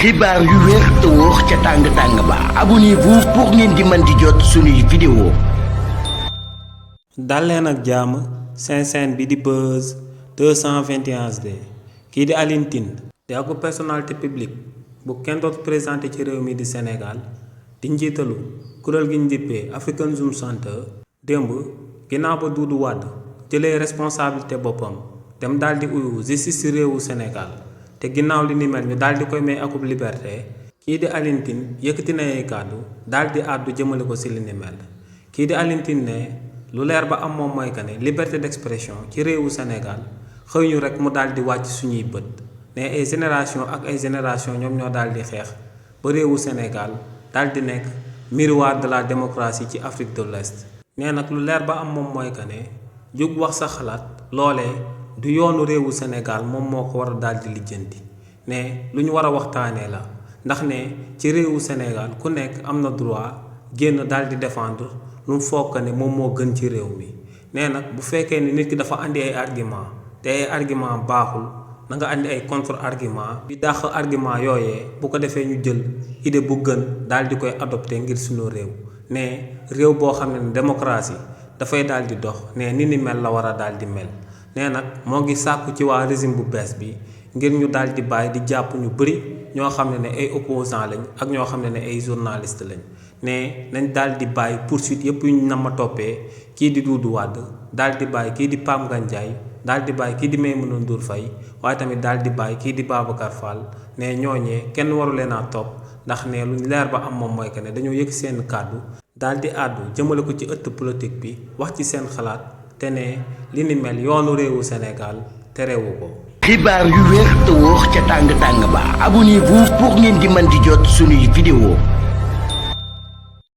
xibaar yu wér te wóor ca tàng ba abonnez-vous pour ngeen di mën di jot suñuy vidéo. dal leen ak jàmm seen chaîne bi di Buzz 221 HD kii di Alioune Tine di ak personnalité publique bu kenn dootu présenté ci réew mi di Sénégal di njiitalu kuréel gi ñu dippee African Zoom Center démb ginnaaw ba Doudou Wade jëlee responsabilité boppam dem daal di uyu justice ci réewu Sénégal te ginnaaw li ni mel ñu daal di koy may akub liberté kii di Alioune Tine yëkkati na ay kàddu daal di àddu jëmale ko ci li ni mel kii di Alioune Tine ne lu leer ba am moom mooy que ne liberté d'expression ci réewu Sénégal xëy ñu rek mu daal di wàcc suñuy bët ne ay génération ak ay génération ñoom ñoo daal di xeex ba réewu Sénégal daal di nekk miroir de la démocratie ci Afrique de l'Ouest nee nag lu leer ba am moom mooy que ne jóg wax sa xalaat loolee du yoonu réewu Sénégal moom moo ko war a daal di lijjanti ne lu ñu war a waxtaanee la ndax ne ci réewu Sénégal ku nekk am na droit génn daal di défendre lu mu foog ne moom moo gën ci réew mi nee nag bu fekkee ni nit ki dafa andi ay argument te ay argument baaxul na nga andi ay contre argument bi dàq argument yooyee bu ko defee ñu jël idée bu gën daal di koy adopté ngir suñu réew ne réew boo xam ne démocratie dafay daal di dox ne ni ni mel la war a daal di mel nee nag moo ngi sàkku ci waa régime bu bees bi ngir ñu daal di bàyyi di jàpp ñu bëri ñoo xam ne ay opposant lañ ak ñoo xam ne ay journaliste lañ ne nañ daal di bàyyi poursuite yëpp yu ñu nam ma toppee kii di Doudou Wade daal di bàyyi kii di Pape Ngagne Ndiaye daal di bàyyi kii di Maïmouna Ndour Faye waaye tamit daal di bàyyi kii di Babacar Fall ne ñooñee kenn waru leen a topp ndax ne luñ leer ba am moom mooy que ne dañoo yëg seen kàddu daal di àddu jëmale ko ci ëtt politique bi wax ci seen xalaat te ne li ni mel yoonu réewu Sénégal terewu ko. xibaar yu wér te wóor ca tàng ba abonnez-vous pour ngeen di mën di jot suñuy vidéo.